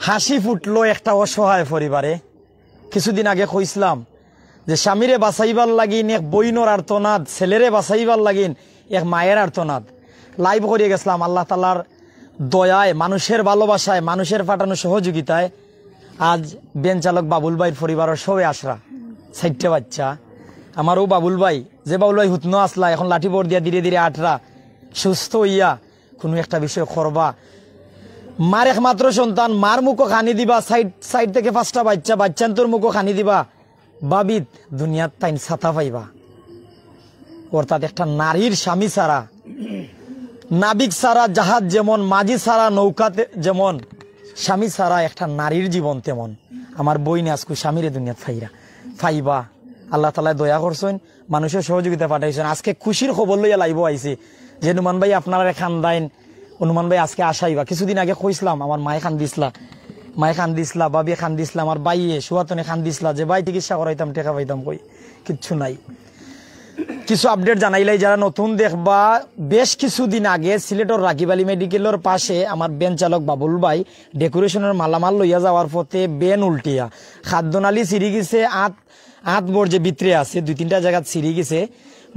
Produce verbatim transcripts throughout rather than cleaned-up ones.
হাসি ফুটলো একটা অসহায় পরিবারে। কিছুদিন আগে কইছলাম যে স্বামীরে বাঁচাইবার লাগিন এক বইনর আর্তনাদ, ছেলেরে বাঁচাইবার লাগিন এক মায়ের আর্তনাদ। লাইভ করিয়া গেছলাম আল্লাহ তাআলার দয়ায়, মানুষের ভালোবাসায়, মানুষের পাঠানো সহযোগিতায়। আজ ভ্যান চালক বাবুল ভাইর পরিবারর সবে আছরা, চাইরটা বাচ্চা। আমার অউ বাবুল ভাই, যে বাবুল ভাই হুতনো আছলা, এখন লাঠি ভর দিয়া ধীরে ধীরে আটরা, সুস্থ অইয়া কুনু একটা বিষয় করবা। মার একমাত্র সন্তান, মার মুখো খানি দিবা, চাইর, চাইর থাকি পাঁচটা বাচ্চা, বাচ্চাইন্তর মুখো খানি দিবা, ভাবিত দুনিয়াত তাইন ছাতা পাইবা। অর্থাৎ একটা নারীর স্বামী ছাড়া, নাবিক ছাড়া জাহাজ যেমন, মাঝি ছাড়া নৌকাতে যেমন, স্বামী ছাড়া একটা নারীর জীবন তেমন। আমার বইনে আজকু স্বামীরে দুনিয়াত পাইরা, পাইবা। আল্লাহ তাআলায় দয়া করছইন, মানুষের সহযোগিতা পাঠাইছইন। আজকে খুশির খবর লইয়া লাইভো আইছি যে নুমান ভাই আপনারারে কান্দাইন, ও নুমান ভাই আজকে আশাইবা। কিছুদিন আগে কইছলাম আমার মায়ে কান্দিছলা, মায়ে কান্দিছলা, ভাবিয়ে কান্দিছলা, আমার ভাইয়ে সুয়াতনে কান্দিছলা যে ভাই চিকিৎসা করাইতাম, টেকা পাইতাম কই, কিচ্ছু নাই। কিছু আপডেট জানাইলাই, যারা নতুন দেখবা, বেশ কিছুদিন আগে সিলেটর রাগিব আলী মেডিকেলর পাশে আমার ভ্যান চালক বাবুল ভাই ডেকোরেশনর মালামাল লইয়া যাওয়ার পথে ভ্যান উল্টিয়া খাদ্যনালী ছিড়ি গেছে, আত, আত বর যে ভিতরে আছে দুই তিনটা জাগাত ছিড়ি গেছে।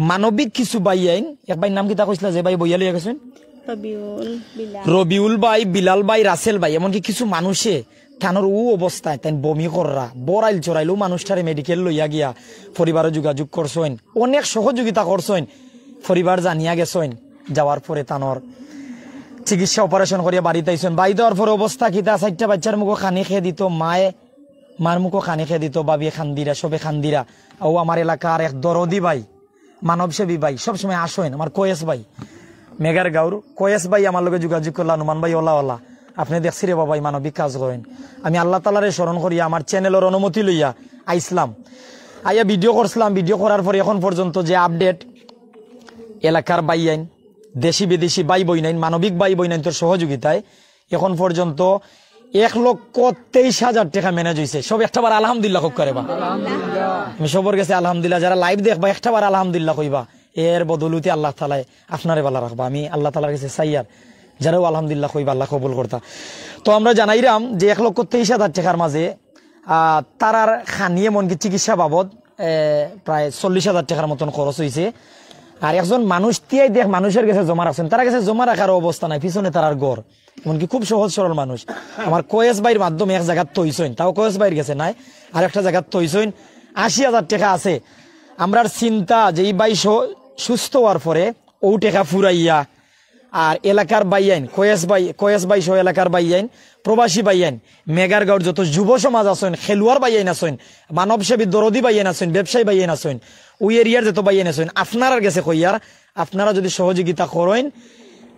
মানবিক কিছু ভাইয়াইন, এক ভাইর নাম কিতা কইছলা যে ভাই বইয়া লইয়া গেছইন? রবিউল, বিলাল। রবিউল ভাই, বিলাল ভাই, রাসেল ভাই, এমনকি কিছু মানুষে তানর অউ অবস্থায় তাইন বমি কররা, বড়াইল চড়াইল অউ মানুষটারে মেডিকেল লইয়া গিয়া পরিবারে যোগাযোগ করছইন, অনেক সহযোগিতা করছইন, পরিবার জানিয়া গেছইন। যাওয়ার পরে তানর চিকিৎসা অপারেশন করিয়া বাড়িত আইছইন। বাড়িত আওয়ার পরে অবস্থা কিতা? চাইরটা বাচ্চার মুখো খানি খেয়ে দিত মায়ে, মার মুখো খানি খেয়ে দিত, ভাবিয়ে কান্দিরা, সবে কান্দিরা। অউ আমার এলাকার এক দরদি ভাই, মানবসেবী ভাই, সবসময় আসইন, আমার কয়েস ভাই, মেগার গাউর কয়েস ভাই আমার লগে যোগাযোগ করলা, নুমান ভাই, ওলা ওলা, আপনে দেখছি রে বাবা, এই মানবিক কাজ করেন। আমি আল্লাহ তাআলারে স্মরণ করিয়া আমার চ্যানেলর অনুমতি লইয়া আইছলাম, আইয়া ভিডিও করছলাম। ভিডিও করার পরে এখন পর্যন্ত যে আপডেট, এলাকার ভাইয়াইন, দেশি বিদেশি ভাই বইনাইন, মানবিক ভাই বইনাইন্তর সহযোগিতায় এখন পর্যন্ত এক লক্ষ তেইশ হাজার টেকা ম্যানেজ অইছে। সব একটা বার আলহামদুলিল্লাহ কউক্কা রে বা। আমি সবর গেছে আলহামদুলিল্লাহ, যারা লাইভ দেখবা একটা বার আলহামদুলিল্লাহ কইবা, এর বদৌলতে আল্লাহ তাআলায় আপনারে ভালা রাখবা। আমি আল্লাহ তাআলার গেছে চাইয়ার, যারাও আলহামদুলিল্লাহ কইবা আল্লাহ কবুল করতা। তো আমরা জানাইরাম যে এক লক্ষ তেইশ হাজার টেকার মাঝে, আহ, তারার খানি এমনকি চিকিৎসা বাবদ, এ, প্রায় চল্লিশ হাজার টেকার মতন খরচ অইছে। আর একজন মানুষ তিয়াই দেখ মানুষের গেছে জমা রাখছইন, তারার গেছে জমা রাখার অবস্থা নাই, পিছনে তারার ঘর। এমনকি খুব সহজ সরল মানুষ। আমার কয়েস ভাইর মাধ্যমে এক জাগাত থইছইন, তাও কয়েস ভাইর গেছে নায়, আর একটা জাগাত থইছইন আশি হাজার টেকা আছে। আমরার চিন্তা যে ই ভাই স-, সুস্থ অওয়ার পরে অউ টেকা ফুরাইয়া আর এলাকার ভাইয়াইন, কয়েস ভাই, কয়েস ভাই সহ এলাকার ভাইয়াইন, প্রবাসী ভাইয়াইন, মেগার গাউর যত যুব সমাজ আছইন, খেলোয়াড় ভাইয়াইন আছইন, মানবসেবী দরদি ভাইয়াইন আছইন, ব্যবসায়ী ভাইয়াইন আছইন, অউ এরিয়ার যত ভাইয়াইন আছইন, আপনারার গেছে কইয়ার, আপনারা যদি সহযোগিতা করইন,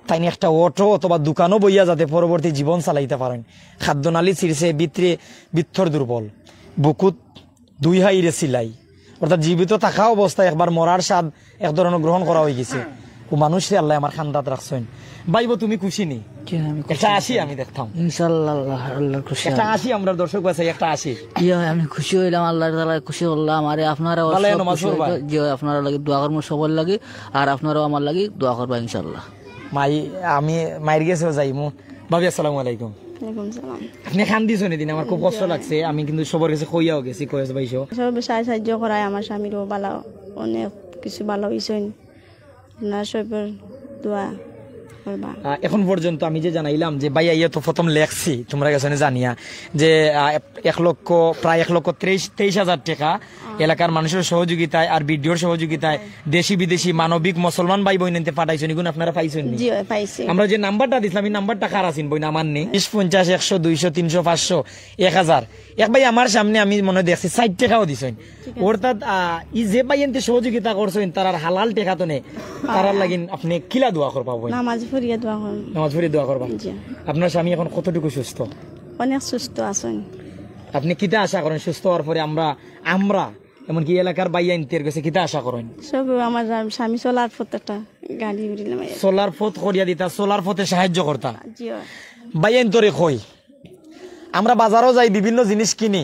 তাইন একটা অটো অথবা দোকানও বইয়া যাতে পরবর্তী জীবন চালাইতা পারইন। খাদ্যনালী ছিড়ছে, ভিতরে ভিতর দুর্বল, বুকুত দুই হাইরে সিলাই, অর্থাৎ জীবিত থাকা অবস্থায় একবার মরার স্বাদ এক ধরনের গ্রহণ করা অইগেছে। অউ মানুষরে আল্লায় আমার কান্দাত রাখছইন। ভাইবো, তুমি খুশি নি? জি, আমি খুশি। একটা হাসি আমি দেখতাম। ইনশাআল্লাহ, আল্লাহ, আল্লাহর খুশি। একটা হাসি আমরার দর্শক ভাই, একটা হাসি। জি, আমি খুশি অইলাম, আল্লাহ তাআলা খুশি করলা আমারে। আপনারাও ভালো সব নমাজ খুশি পড়বা। অইবা। জি, আপনারার লাগি দোয়া করমু সবর লাগি, আর আপনারাও আমার লাগি দোয়া করবা ইনশাআল্লাহ। মাই, আমি মাইর গেছেও যাইমু। ভাবি, আসসালামু আলাইকুম। ওয়ালাইকুম সালাম। আপনে কান্দিছইন এদিন, আমার খুব কষ্ট লাগছে। আমি কিন্তু সবর গেছে কইয়াও গেছি, কয়েস ভাই সহ। সব সাহায্য করায় আমার স্বামীরও ভালা, অনেক কিছু ভালা অইছইন। আপনারা সবর দোয়া করবা। আহ, এখন পর্যন্ত আমি যে জানাইলাম যে ভাই আইয়া তো প্রথম লেখছি, তোমরা গেছো নি জানিয়া, যে, আহ, এক লক্ষ, প্রায় এক লক্ষ ত্রিশ, তেইশ হাজার টেকা এলাকার মানুষের সহযোগিতায় আর ভিডিওর সহযোগিতায় দেশি বিদেশি মানবিক মুসলমান ভাই বইনাইন্তে পাঠাইছইন, ইগুন আপনারা পাইছইন নি? জি, অয়, পাইছি। আমরা যে নাম্বারটা দিছলাম, ই নাম্বারটা কার আছিল বইন? আমার নি? বিশ, পঞ্চাশ, একশো, দুইশো, তিনশো, পাঁচশো, এক হাজার। এক ভাই আমার সামনে আমি মনে দেখছি ষাইট টেকাও দিছইন। ঠিক আছে। অর্থাৎ, আহ, ই যে ভাইয়াইন্তে সহযোগিতা করছইন, তারার হালাল টেকা তো নে, তারার লাগিন আপনে কিলা দোয়া করবা বইন? নামাজ পড়িয়া দোয়া করমু। নামাজ পড়িয়া দোয়া করবা। জি। আপনার স্বামী এখন কতটুকু সুস্থ? অনেক সুস্থ আছইন। আপনে কিতা আশা করইন সুস্থ অওয়ার পরে? আমরা, আমরা এমনকি এলাকার ভাইয়াইন্তের গেছে কিতা আশা করইন? সব আমার স্বামী চলার পথে একটা গাড়ি উড়িলাম। চলার পথ করিয়া দিতা, চলার পথে সাহায্য করতা। জি, অয়। ভাইয়াইন্তরে কই, আমরা বাজারও যাই, বিভিন্ন জিনিস কিনি,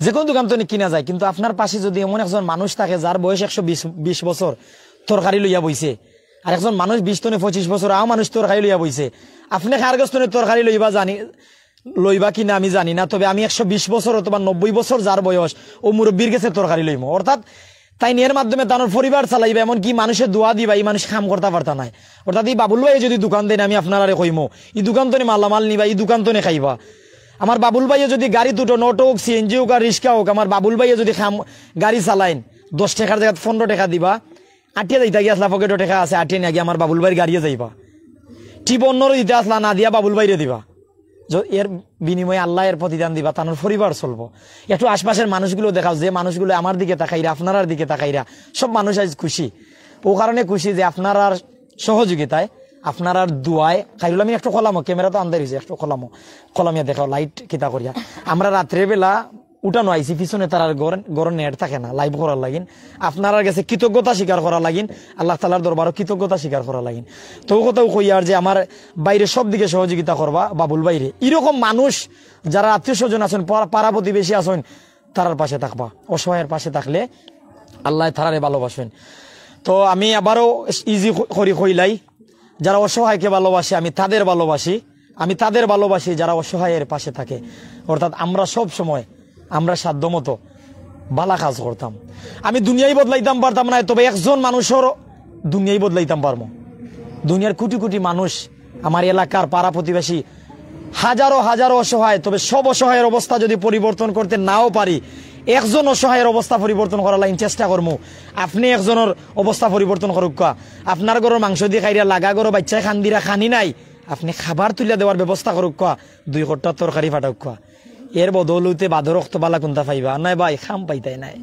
যে কোনো দোকান তো নি কিনা যায়, কিন্তু আপনার পাশে যদি এমন একজন মানুষ থাকে যার বয়স একশো বিশ, বিশ বছর তরকারি লইয়া বইছে, আর একজন মানুষ বিশ তনে পঁচিশ বছর আও মানুষ তরকারি লইয়া বইছে, আপনে কার গেছ তনে তরকারি লইবা জানি, লইবা কিনা আমি জানি না, তবে আমি একশো বিশ বছর অথবা নব্বই বছর যার বয়স, ও মুরব্বীর গেছে তরকারি লইমু। অর্থাৎ তাইন এর মাধ্যমে তানর পরিবার চালাইবা, এমনকি মানুষে দোয়া দিবা, ই মানুষ কাম করতা পারতা নায়। অর্থাৎ ই বাবুল ভাইয়ে যদি দোকান দেইন, আমি আপনারারে কইমু, ই দোকান তনে মালামাল নিবা, ই দোকান তনে খাইবা। আমার বাবুল ভাইয়ে যদি গাড়িত উঠইন, অটো হোক, সিএনজি হোক আর রিক্সা হোক, আমার বাবুল ভাইয়ে যদি কাম, গাড়ি চালাইন, দশ টেকার জাগাত পনরো টেকা দিবা, আটিয়া যাইতা গিয়া আছলা, পকেটো টেকা আছে, আটিয়া নিয়া গিয়া আমার বাবুল ভাইর গাড়িয়ে যাইবা। টিপ অন্যরে দিতা আছলা, না দিয়া বাবুল ভাইরে দিবা। য-, এর বিনিময়ে আল্লায় এর প্রতিদান দিবা, তানর পরিবার চলবো। একটু আশপাশের মানুষগুলো দেখাও, যে মানুষগুলো আমার দিকে তাকাইরা, আপনারার দিকে তাকাইরা, সব মানুষ আইজ খুশি। ও কারণে খুশি যে আপনারার সহযোগিতায়, আপনারার দোয়ায়। খাইরুল আমিন, একটু খোলামো, ক্যামেরা তো আন্দাইর অইছে, একটু খোলামো, খোলামিয়া দেখাও, লাইট কিতা করিয়া। আমরা রাত্রে বেলা উঠানো আইছি, পিছনে তারার ঘর, ঘরো নেট থাকে না, লাইভ করার লাগিন। আপনারার গেছে কৃতজ্ঞতা স্বীকার করা লাগিন, আল্লাহ তাআলার দরবারো কৃতজ্ঞতা স্বীকার করা লাগিন। তো কথাও কইয়ার যে আমার ভাইরে সব দিকে সহযোগিতা করবা, বাবুল ভাইরে। এরকম মানুষ যারা আত্মীয় স্বজন আছইন, পাড়া, পাড়া প্রতিবেশী আছইন, তারার পাশে থাকবা। অসহায়ের পাশে থাকলে আল্লায় তারারে ভালোবাসইন। তো আমি আবারও ইজি করি কইলাই, যারা অসহায়কে ভালোবাসে, আমি তাদের ভালোবাসি, আমি তাদের ভালোবাসি যারা অসহায়ের পাশে থাকে। অর্থাৎ আমরা সব সময় আমরা সাধ্যমতো ভালা কাজ করতাম। আমি দুনিয়াই বদলাইতাম পারতাম না, তবে একজন মানুষর দুনিয়াই বদলাইতাম পারমু। দুনিয়ার কোটি কোটি মানুষ, আমার এলাকার পাড়া প্রতিবেশী, হাজারো হাজারো অসহায়, তবে সব অসহায়ের অবস্থা যদি পরিবর্তন করতে নাও পারি, একজন অসহায়ের অবস্থা পরিবর্তন করার লাগি চেষ্টা করমু। আপনে একজনর অবস্থা পরিবর্তন করউক্কা, আপনার ঘরর মাংস দি খাইরা লাগা ঘরো বাইচ্চায় কান্দিরা, খানি নাই, আপনে খাবার তুলিয়া দেওয়ার ব্যবস্থা করউক্কা, দুই কট্টা তরকারি ফাটাউক্কা। এর বদৌলতে বাদর অক্ত বালা কুন্তা পাইবা নায় ভাই, কাম পাইতায় নায়।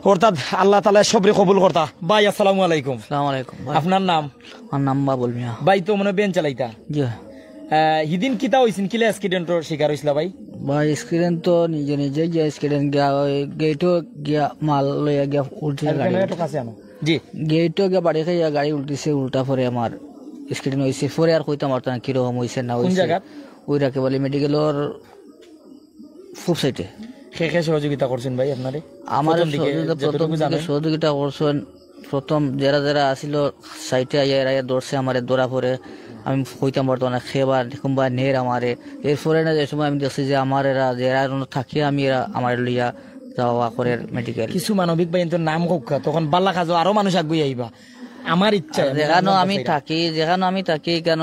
অর্থাৎ আল্লাহ তাআলায় সবরে কবুল করতা। ভাই, আসসালামু আলাইকুম। আসসালামু আলাইকুম ভাই। আপনার নাম? আমার নাম বাবুল মিয়া। ভাই তো মনে হয় ভ্যান চালাইতা। জি। আহ, হিদিন কিতা অইছিল, কিলা অ্যাক্সিডেন্টর শিকার অইছিলা ভাই? ভাই, অ্যাক্সিডেন্ট তো নিজে নিজে গিয়া অ্যাক্সিডেন্ট গিয়া, ওই গেইটো গিয়া মাল লইয়া গিয়া উল্টে আর গাড়ি। ক্যামেরা একটু কাছে আনো। জি। গেইটো গিয়া বাড়ি খাইয়া গাড়ি উল্টিছে, উল্টা পরে আমার অ্যাক্সিডেন্ট অইছে। পরে আর কইতাম পারতাম না কিরকম অইছে না কোন অইছে। জায়গাত? ওই রাকেব আলী মেডিকেলর খুব সাইডে। কে কে সহযোগিতা করছইন ভাই আপনারে? আমারে প্রথম দিকে সহযোগিতা, যতটুকু প্রথম দিকে জানেন। সহযোগিতা করছইন, প্রথম যেরা যেরা আছিল সাইডে আইয়া, এরা আইয়া ধরছে আমারে, ধরা পরে আমি কইতাম পারতাম না, কে বা কুনবা নের আমারে। এরপরে না যে সময় আমি দেখছি যে আমার এরা, যেরা এরা থাকি আমি, এরা আমারে লইয়া যাওয়া করের মেডিকেল। কিছু মানবিক ভাইয়াইন্তর নাম কউক্কা, তখন বালা কাজো আরো মানুষ আগুই আইবা। আমার ইচ্ছা, আর আমি যেখানো নাম আমি করতে চাই না। থাকি, যেখানো আমি থাকি, কেন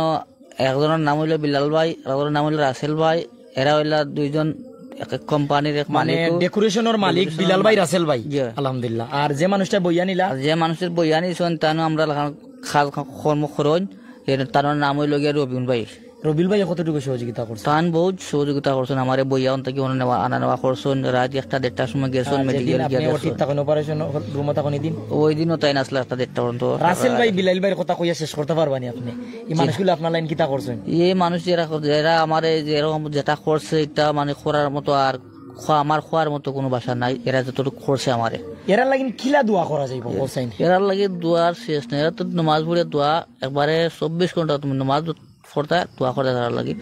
একজনর নাম অইলো বিলাল ভাই, আরেকজনর নাম অইলো রাসেল ভাই। এরা অইলা দুইজন এক এক কোম্পানির এক মানে মালিক। ডেকোরেশনর মালিক ডেকোরেশনর বিলাল ভাই, মা-, রাসেল ভাই। জি। আলহামদুলিল্লাহ। আর যে মানুষটা বইয়া নিলা? আর যে মানুষের বইয়া নিছইন, তানু আমরা লাখান খাল কর্ম করইন। এর তার নাম অইলো গিয়া রবিউল ভাই। রবিউল ভাই কতটুকু সহযোগিতা করছইন? তান বহুত সহযোগিতা করছইন, আমারে বইয়া অন থাকি অনো নেওয়া, আনা নেওয়া করছইন। রাত একটা দেড়টার সময় গেছইন, আর মেডিকেল যেদিন গিয়া আপনি দেখছইন। ওটিত থাকইন, অপারেশন রুমো থাকইন, ইদিন? ওই দিনও তাইন আছলা একটা দেড়টা পর্যন্ত। রাসেল ভাই, বিলাল ভাইর কথা কইয়া শেষ করতা পারবা নি আপনি? ই জি। মানুষগুলা আপনার লাগি কিতা করছইন? এই মানুষ যেরা, যেরা আমারে যে এরকম যেটা করছে, এটা মানে করার মতো আর খোয়া-, আমার কওয়ার মতো কুনু ভাষা নাই। এরা যতটুকু করছে আমারে। এরার লাগি কিলা দোয়া করা যাইবো, হোসেন? এরার লাগি দোয়ার শেষ নাই। এরা তো নমাজ পড়ে দোয়া একবারে চব্বিশ ঘন্টা তুমি নমাজ পড়তা, দোয়া করতা তারার লাগি।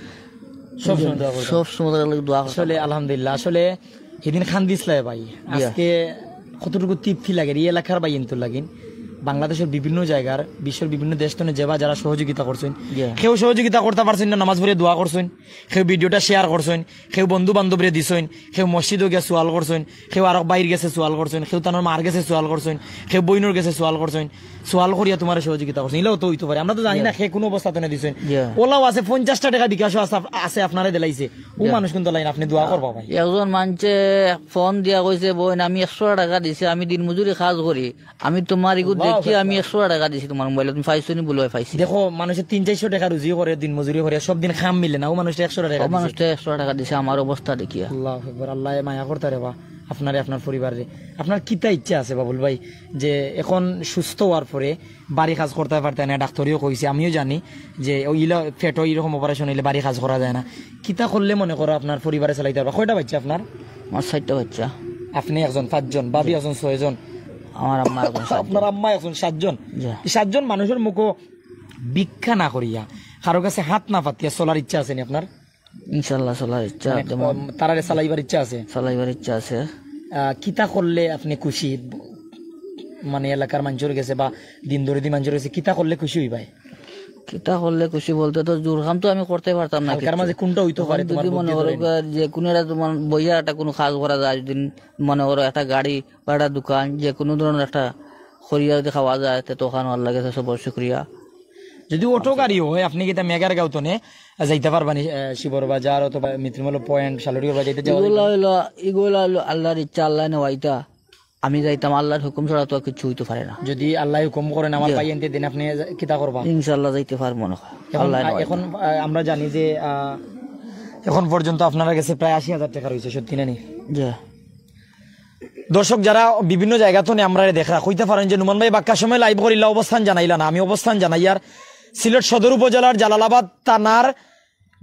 সব সময় দোয়া করতা। সব সময় তারার লাগি দোয়া করতা। আসলে আলহামদুলিল্লাহ, আসলে হিদিন কান্দিছলায় ভাই। জি। আজকে কতটুকু তৃপ্তি লাগে এই এলাকার ভাইয়াইন্তর লাগি। বাংলাদেশর বিভিন্ন জাগার, বিশ্বর বিভিন্ন দেশ তনে যেবা যারা সহযোগিতা করছইন, জি। কেউ সহযোগিতা করতা পারছইন না, নমাজ পড়ে দোয়া করছইন, কেউ ভিডিওটা শেয়ার করছইন, কেউ বন্ধু বান্ধবরে দিছইন, কেউ মসজিদো গিয়া সওয়াল করছইন, কেউ আরক ভাইর গেছে সওয়াল করছইন, কেউ তানর মার গেছে সওয়াল করছইন, কেউ বইনর গেছে সওয়াল করছইন, সওয়াল করিয়া তুমারে সহযোগিতা করছইন। ইলাও তো অইতো পারে, আমরা তো জানি না জি। কে কুন অবস্থা তনে দিছইন। জি। ওলাও আছে, পঞ্চাশটা টেকা বিকাশও আছে, আছে আপনারে দিলাইছে। ও জি। মানুষ কুনতা লাইন, আপনি দোয়া করবা ভাই। একজন মানষে ফোন দিয়া কইছে, "বইন, আমি একশো টেকা দিছি, আমি দিনমজুরি কাজ করি, আমি তুমার ইগু আল্লাহু দেখি, আমি আকবার। একশো টেকা দিছি তুমার মোবাইলো, তুমি পাইছো নি?" বুলে, "অয় পাইছি।" দেখো, মানুষে তিন চাইরশো টেকা রুজি করে, দিনমজুরি করে, সব দিন কাম মিলে না, ও মানুষটা একশো টেকা ও দিছে। মানুষটা একশো টেকা দিছে আমার অবস্থা দেখিয়া। আল্লাহু আকবার, আল্লায় মায়া করতা রে বা, আপনারে, আপনার পরিবাররে। আপনার কিতা ইচ্ছা আছে বাবুল ভাই, যে এখন সুস্থ অওয়ার পরে বাড়ি কাজ করতা পারতা না, ডাক্তরেও কইছে, আমিও জানি যে ওই ইলা পেটো ইরকম অপারেশন অইলে বাড়ি কাজ করা যায় না। কিতা করলে মনে করো আপনার পরিবারে চালাইতা পারবা? কয়টা বাইচ্চা আপনার? আমার চাইরটা বাইচ্চা। আপনি একজন, পাঁচজন, ভাবি জি। একজন, ছয়জন। আমার আম্মা একজন, সাতজন। আপনার আম্মা একজন, সাতজন। জি। এই সাতজন মানুষর মুখো ভিক্ষা না করিয়া, কারো কাছে হাত না পাতিয়া চলার ইচ্ছা আছে নি আপনার? ইনশাআল্লাহ চলার ইচ্ছা মানে, তেমন। উম, তারারে চালাইবার ইচ্ছা আছে? চালাইবার ইচ্ছা আছে। আহ, কিতা করলে আপনি খুশি? মানে এলাকার মানষর গেছে বা দিন দরদি মানষর গেছে কিতা করলে খুশি অইবায়? কিতা করলে খুশি বলতে তো জোর কাম তো আমি করতে পারতাম না হালকার কিচ্ছু। মাঝে কোনটা হইতো তখন পারে তোমার যদি মনে বুদ্ধি করো ধরেনি? গা যে কোনো একটা তোমার বইয়া একটা কোনো কাজ করা যায়, যদি মনে করো একটা গাড়ি বা একটা দোকান, যে কোনো ধরনের একটা করিয়া যদি খাওয়া যায়, তে তখন আল্লাহর কাছে সবর শুক্রিয়া। যদি অটো গাড়ি হয়, আপনি কিতা মেগারগাঁও তনে যাইতে পারবানি, আহ, শিবর বাজার অথবা মিত্রমল পয়েন্ট, শালুরিয়া বাজার, এটা যাওয়া ইগুলা যাইবো? হইলো, ইগুলা হইলো আল্লাহর ইচ্ছা, আল্লাহ নেওয়াইতা। আমি যাইতাম, আল্লাহর হুকুম ছাড়া তো আর কিছু হইতে পারে না। যদি আল্লাহ হুকুম করেন আমার জি। ভাই এনতে দিন, আপনি যা-, কিতা করবা? ইনশাআল্লাহ যাইতে পারবো না। এখন, আল্লাহ আহ, নেওয়াইতা। এখন, আহ, আমরা জানি যে, আহ, এখন পর্যন্ত আপনার কাছে প্রায় আশি হাজার টাকা রয়েছে, সত্যি না নি? জি। দর্শক যারা বিভিন্ন জায়গা তনে আমরারে দেখরা, কইতা পারেন যে নুমান ভাই বাক্কা সময় লাইভ করিলা, অবস্থান জানাইলা না। আমি অবস্থান জানাইয়ার সিলেট সদর উপজেলার জালালাবাদ থানার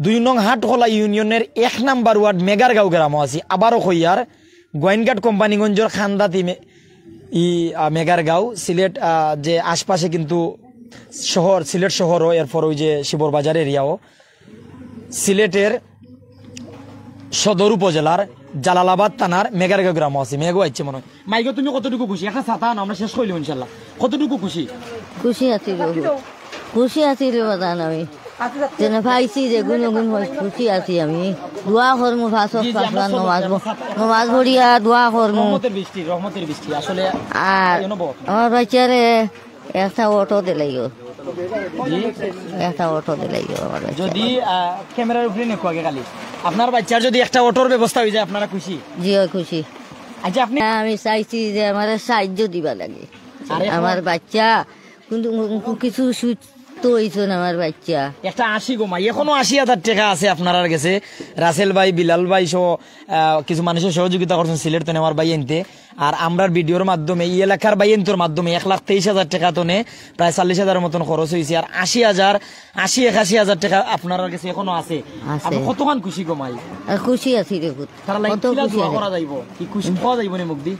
দুই নং হাটখোলা ইউনিয়নের এক নাম্বার ওয়ার্ড মেগারগাঁও গ্রামো আছি। আবারও কইয়ার গোয়াইনঘাট কোম্পানিগঞ্জর খান্দাতি মে-, ই, আহ, মেগারগাঁও, সিলেট, আহ, যে আশপাশে কিন্তু শহর, সিলেট শহরও, এরপর ওই যে শিবর বাজার এরিয়াও, সিলেটের সদর উপজেলার জালালাবাদ থানার মেগারগাঁও গ্রামো আছি। মেঘও আইছে মনে হয়। মাইগো, তুমি কতটুকু খুশি? একটা ছাতা আনো, আমরা শেষ করিলাম ইনশাল্লাহ। কতটুকু খুশি? খুশি আছি রে, খুশি আছি রে বাজান আমি। যেন পাইছি যে গুণ গুণ হয়, খুশি আছি আমি। দোয়া করমু, পাঁচ জি, জি, ওয়াক্ত আমরা পাঁচ চলো, নমাজ, আমরা ছাতা- নমাজ পড়িয়া দোয়া করমু। রহমতের বৃষ্টি, রহমতের বৃষ্টি। আসলে আর এনো বহত। আমার বাচ্চারে একটা অটো দিলাইও। জি। একটা অটো দিলাইও আমার বাচ্চারে। যদি, আহ, ক্যামেরার উপরে নেকো আগে খালি। আপনার বাচ্চার যদি একটা অটোর ব্যবস্থা হয়ে যায়, আপনারা খুশি? জি, হয় খুশি। আচ্ছা, আপনি আমি চাইছি যে আমার সাহায্য দিবা লাগে। আরে আমার বাচ্চা কিন্তু কিছু সুস্থ হইছে না আমার বাচ্চা। একটা আশি গো মাই, এখনো আশি হাজার টাকা আছে আপনারার গেছে। রাসেল ভাই, বিলাল ভাই সহ, আহ, কিছু মানুষের সহযোগিতা করছেন সিলেট তনে আমার ভাই এনতে। আর আমরার ভিডিওর মাধ্যমে, এই এলাকার ভাই এনতর মাধ্যমে এক লাখ তেইশ হাজার টাকা তনে প্রায় চল্লিশ হাজারের মতন খরচ হইছে। আর আশি হাজার, আশি একাশি হাজার টাকা আপনারার গেছে এখনো আছে। আছে। আপনি কতখান খুশি গো মাই? আর খুশি আছি রে পুত। তারা লাগি কত কিলা খুশি দোয়া আছে। করা যাইব? কি খুশি পাওয়া যাইব নি মুখ দি?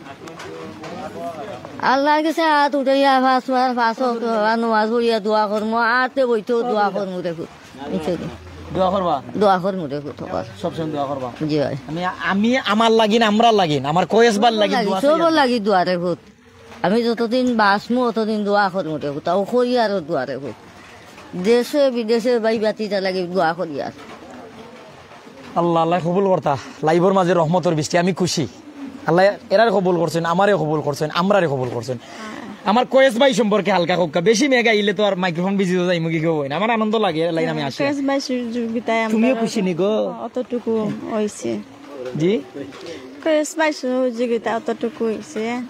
আল্লাহর কাছে হাত উঠাইয়া পাঁচ বার, পাঁচ ওয়াক্ত নামাজ পড়িয়া দোয়া করমু, আর তে বইতেও দোয়া করমু রে পুত। বুঝছো নি? দোয়া করবা? দোয়া করমু রে পুত, কর। সবসময় দোয়া করবা? জি ভাই। আমি, আমি আমার লাগিন, আমরার লাগিন, আমার কয়েস ভাইর লাগিন লাগি, দোয়া চাই সবর আমরা। লাগি দোয়া রে পুত। আমি যতদিন বাঁচমু, অতদিন দোয়া করমু রে পুত। তাও করি আরো দোয়া রে পুত। দেশে বিদেশে ভাই ভাতিজা লাগি দোয়া করি আর। আল্লাহ, আল্লাহ কবুল করতা। লাইভর মাঝে রহমতর বৃষ্টি, আমি খুশি। আল্লাহ এরারে কবুল করছেন, আমারে কবুল করছেন, আমরারে কবুল করছেন। আমার কয়েস ভাই সম্পর্কে হালকা কউক্কা, বেশি মেঘ আইলে তো আর মাইক্রোফোন ভিজি যাইমু কি কেউ হয় না। আমার আনন্দ লাগে, লাইন আমি আসি। কয়েস ভাই সহযোগিতায় আমরা তুমিও খুশি নি গো? অতটুকু হইছে। জি? কয়েস ভাই সহযোগিতা অতটুকু হইছে।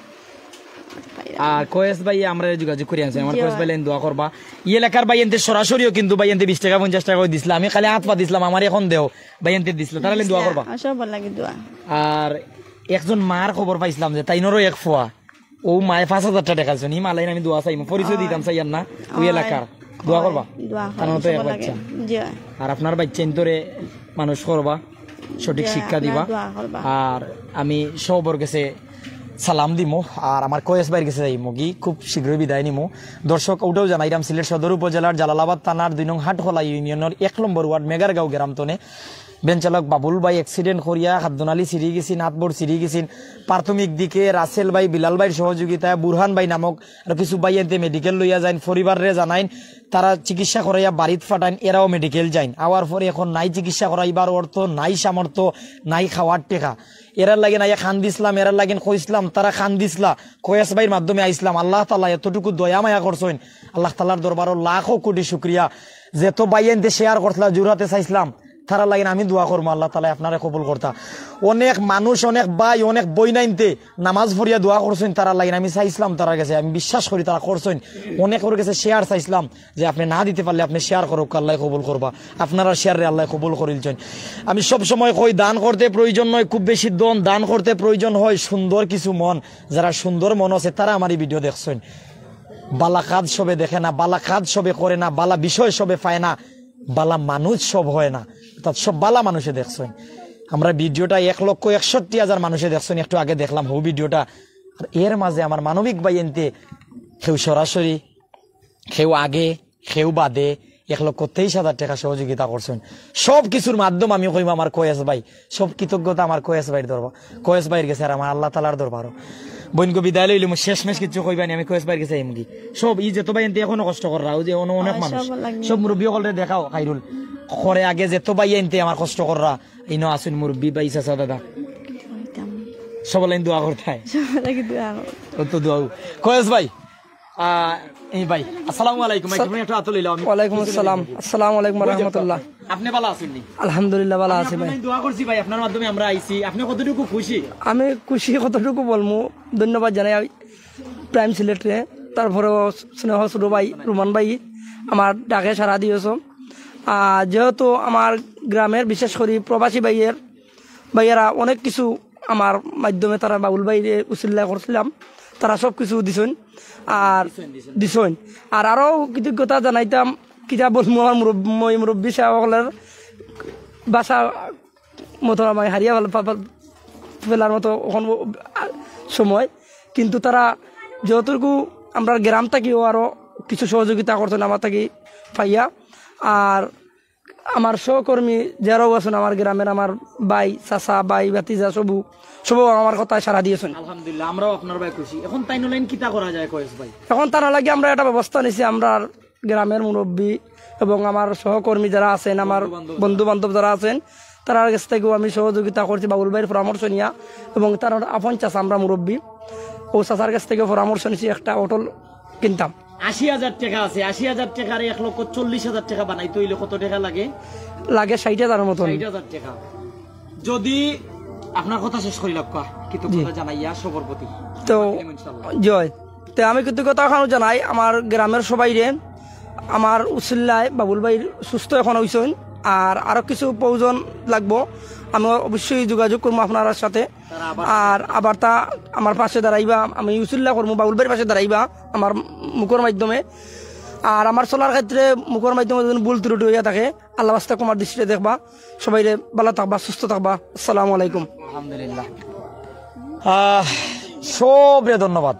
আর কয়েস ভাই আমরা যোগাযোগ করি আনছি, আমার জি কয়েস ভাই ভাই। লাইন দোয়া করবা। এই এলাকার ভাই এনতে সরাসরিও কিন্তু ভাই এনতে বিশ টাকা, পঞ্চাশ টাকা করে দিছিলা, আমি খালি হাত পা দিছিলাম, আমার এখন দেও, ভাই এনতে দিছিলা, তারা লাইন দোয়া করবা। সব লাগে দোয়া। আর একজন মার খবর পাইছিলাম যে তাইনরও এক ফুয়া, ও মায়ে পাঁচ হাজার টাকা দেখাইছেন, ই মালাইন আমি দোয়া চাইমু, পরিচয় দিতাম চাইয়ার না, ওই এলাকার। দোয়া করবা? দোয়া তার মতো এক বাচ্চা। জি। আর আপনার বাচ্চা ইন্তরে মানুষ করবা, সঠিক জি, শিক্ষা দিবা। দোয়া করবা। আর আমি সবর গেছে সালাম দিমু, আর আমার কয়েস ভাইর গেছে যাইমু কি, খুব শীঘ্রই বিদায় নিমু। দর্শক, ওটাও জানাইলাম, সিলেট সদর উপজেলার জালালাবাদ থানার দুই নং হাটখোলা ইউনিয়নের এক নম্বর ওয়ার্ড মেগারগাঁও গ্রাম তনে ভ্যান চালক বাবুল ভাই অ্যাক্সিডেন্ট করিয়া খাদ্দনালি ছিড়ি গেছি, নাতবর ছিড়ি গেছি। প্রাথমিক দিকে রাসেল ভাই, বিলাল ভাইর সহযোগিতায় বুরহান ভাই নামক আর কিছু ভাই এনতে মেডিকেল লইয়া যাইন, পরিবাররে জানাইন, তারা চিকিৎসা করাইয়া বাড়িত ফাটাইন, এরাও মেডিকেল যাইন। আওয়ার পরে এখন নাই চিকিৎসা করাইবার অর্থ, নাই সামর্থ্য, নাই খাওয়ার টেকা। এরার লাগি নাই খান দিছলাম, এরার লাগি কইছলাম, তারা খান দিছলা, কয়েস ভাইর মাধ্যমে আইছলাম। আল্লাহ তাআলা এতটুকু দয়া মায়া করছইন, আল্লাহ তাআলার দরবারও লাখো কোটি শুকরিয়া। যত ভাই এনতে শেয়ার করছলা, জোড়াতে চাইছলাম, তারার লাগিন আমি দোয়া করমু, আল্লাহ তাআলা আপনারে কবুল করতা। অনেক মানুষ, অনেক ভাই, অনেক বইনাইন্তে নামাজ পড়িয়া দোয়া করছইন, তারার লাগিন আমি চাইছলাম তারার গেছে, আমি বিশ্বাস করি তারা করছইন। অনেকর গেছে শেয়ার চাইছলাম যে আপনে না দিতে পারলে আপনে শেয়ার করউক, আল্লায় কবুল করবা, আপনারার শেয়াররে আল্লায় কবুল করিলছইন। আমি সব সময় কই, দান করতে প্রয়োজন নয় খুব বেশি ধন, দান করতে প্রয়োজন হয় সুন্দর কিছু মন। যারা সুন্দর মন আছে তারা আমার এই ভিডিও দেখছইন। বালা কাজ সবে দেখে না, বালা কাজ সবে করে না, বালা বিষয় সবে পায় না, বালা মানুষ সব হয় না, অর্থাৎ সব বালা মানুষে দেখছইন। আমরা ভিডিওটা এক লক্ষ একষট্টি হাজার মানুষে দেখছইন, একটু আগে দেখলাম হউ ভিডিওটা। আর এর মাঝে আমার মানবিক ভাই এনতে কেউ সরাসরি, কেউ আগে, কেউ বাদে, এক লক্ষ তেইশ হাজার টেকা সহযোগিতা করছইন। সব কিছুর মাধ্যম আমি কইমু আমার কয়েস ভাই, সব কৃতজ্ঞতা আমার কয়েস ভাইর দরবার, কয়েস ভাইর গেছে আর আমার আল্লাহ তাআলার দরবারও। বইনগো বিদায় লইলাম, শেষ মেশ কিছু কইবানি, আমি কয়েস ভাইর গেছে আইমুগি। সব ই যত ভাই আনতে এখনো কষ্ট কররা, ওই যে অনো-, অনেক মানুষ, সব মুরব্বি অকলরে দেখাও, খাইরুল। করে আগে যত ভাই আনতে আমার কষ্ট কররা, ইনো আছইন মুরব্বি ভাই, চাচা, দাদা। সব লাইন দোয়া করতায়। সব লাগি দোয়া করো। ও তো দোয়া। কয়েস ভাই, আহ, এই ভাই, আসসালামু আলাইকুম। একটু আতো লইলাও, আমি ওয়ালাইকুম আসসালাম। আসসালামু আলাইকুম ওয়া রাহমাতুল্লাহ। আপনি ভালা আছইন নি? আলহামদুলিল্লাহ, ভালা আছি ভাই। দোয়া করছি ভাই, আপনার মাধ্যমে আমরা আইছি। আপনি কতটুকু খুশি? আমি খুশি কতটুকু বলমু, ধন্যবাদ জানাই প্রাইম সিলেটরে, তারপরেও স্নেহ ছোট ভাই রুমান ভাই আমার ডাকে সাড়া দিয়েছ। আর যেহেতু আমার গ্রামের, বিশেষ করি প্রবাসী ভাইয়ের, ভাইয়েরা অনেক কিছু আমার মাধ্যমে তারা বাবুল ভাইরে উসিল্লা করছিলাম, তারা সব কিছু দিছইন। আর দিছইন। আর আরও কৃতজ্ঞতা জানাইতাম, কিতা বলবো, আমার মুরব্বী, মুরব্বী সাহেব সকলের ভাষা মতো আমি হারিয়া ফেল-, ফেল-, ফেলার মতো এখন সময়, কিন্তু তারা যতটুকু আমরা গ্রাম থাকিও আরও কিছু সহযোগিতা করছেন আমার থাকি পাইয়া। আর আমার সহকর্মী যারাও আছেন আমার গ্রামের, আমার ভাই, চাচা, ভাই, ভাতিজা, সবু, সবু আমার কথায় সাড়া দিয়েছেন। আলহামদুলিল্লাহ, আমরাও আপনার ভাই খুশি। এখন তাইন লাইন কিতা করা যায়, কয়েস ভাই? এখন তারা লাগে আমরা একটা ব্যবস্থা নিছি, আমরা গ্রামের মুরব্বী এবং আমার সহকর্মী যারা আছেন, আমার বন্ধু বান্ধব যারা আছেন, তারার কাছ থেকেও আমি সহযোগিতা করছি বাবুল ভাইয়ের পরামর্শ নিয়া, এবং তার আপন চাচা আমরা মুরব্বী, ও চাচার কাছ থেকে পরামর্শ নিছি, একটা অটল কিনতাম। আশি হাজার টেকা আছে, আশি হাজার টেকারে এক লক্ষ চল্লিশ হাজার টেকা বানাইতে অইলে কত টেকা লাগে? লাগে ষাইট হাজারের মতন। ষাইট হাজার টেকা। যদি আপনার কথা শেষ করি লাক্কা, কৃতজ্ঞতা জানাইয়া সবর প্রতি। তো, ইনশাআল্লাহ। জয়। তো আমি কৃতজ্ঞতা অখানও জানাই আমার গ্রামের সবাইরে, আমার উসিল্লায় বাবুল ভাইর সুস্থ এখন অইছইন, আর আরো কিছু প্রয়োজন লাগবো, আমি অবশ্যই যোগাযোগ করবো আপনার সাথে। আর আবার তা আমার পাশে দাঁড়াইবা, আমি উসিল্লা করবো, বাবুল ভাইর পাশে দাঁড়াইবা আমার মুখর মাধ্যমে। আর আমার চলার ক্ষেত্রে মুখর মাধ্যমে যদি ভুল ত্রুটি হইয়া থাকে, আল্লাহ রাস্তা কুমার দৃষ্টিতে দেখবা। সবাইরে ভালা থাকবা, সুস্থ থাকবা। আসসালামু আলাইকুম। আলহামদুলিল্লাহ। আহ, সবরে ধন্যবাদ।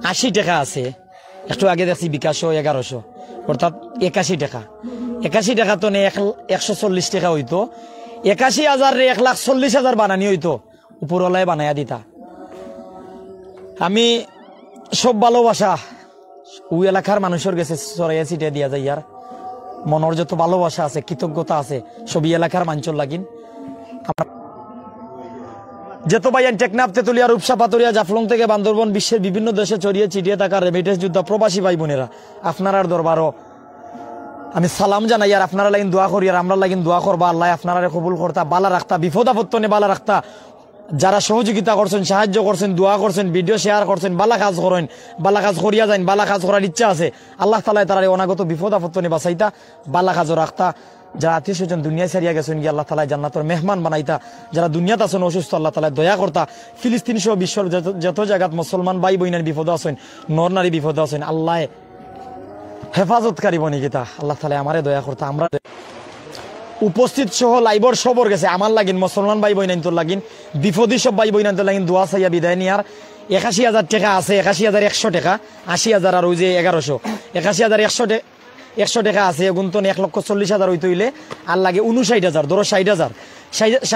আশি টেকা আছে, একটু আগে দেখছি বিকাশও এগারোশো, অর্থাৎ একাশি টেকা। একাশি টেকা তো নে এক-, একশো চল্লিশ টেকা অইতো, একাশি হাজাররে এক লাখ চল্লিশ হাজার বানানি অইতো, উপরওয়ালায় বানাইয়া দিতা। আমি সব ভালোবাসা ওই এলাকার মানুষর গেছে ছড়াইয়া ছিটিয়া দিয়া যাইয়ার। মনর যত ভালোবাসা আছে, কৃতজ্ঞতা আছে, সবই এলাকার মানষর লাগিন। আমরা যত ভাইয়াইন টেকনাফ, তেতুলিয়া, রূপসা, পাথুরিয়া, জাফলং থেকে বান্দরবন, বিশ্বের বিভিন্ন দেশে ছড়িয়ে ছিটিয়ে থাকা রেমিটেন্স যোদ্ধা প্রবাসী ভাই বোনেরা, আপনারার দরবারও আমি সালাম জানাই, আর আপনারার লাগিন দোয়া করি, আর আমরার লাগিন দোয়া করবা। আল্লায় আপনারারে কবুল করতা, ভালা রাখতা, বিপদ আপদ তনে ভালা রাখতা। যারা সহযোগিতা করছেন, সাহায্য করছেন, দোয়া করছেন, ভিডিও শেয়ার করছেন, ভালা কাজ করইন, ভালা কাজ করিয়া যাইন, ভালা কাজ করার ইচ্ছা আছে, আল্লাহ তাআলায় তারারে অনাগত বিপদ আপদ তনে বাঁচাইতা, ভালা কাজও রাখতা। যারা আত্মীয় স্বজন দুনিয়া ছাড়িয়া গেছেন গিয়া, আল্লাহ তাআলায় জান্নাতর মেহমান বানাইতা। যারা দুনিয়াত আছেন অসুস্থ, আল্লাহ তাআলায় দয়া করতা। ফিলিস্তিন সহ বিশ্বর যত, যত জাগাত মুসলমান ভাই বইনাইন বিপদো আছেন, নর নারী বিপদো আছেন, আল্লায় হেফাজতকারী বনি গীতা আল্লাহ তাআলায় আমারে দয়া করতা। আমরা উপস্থিত সহ লাইভর সবর গেছে আমার লাগিন, মুসলমান ভাই বইনাইন্তর লাগিন, বিপদী সব ভাই বইনাইন্তর লাগিন দোয়া চাইয়া বিদায় নিয়ার। একাশি হাজার টেকা আছে, একাশি হাজার একশো টেকা, আশি হাজার আর ওই যে এগারোশো, একাশি হাজার একশো টে-, একশো টেকা আছে, এগুন তো এক লক্ষ চল্লিশ হাজার অইতে অইলে আর লাগে ঊনষাট হাজার, ধরো ষাট হাজার, ষাট,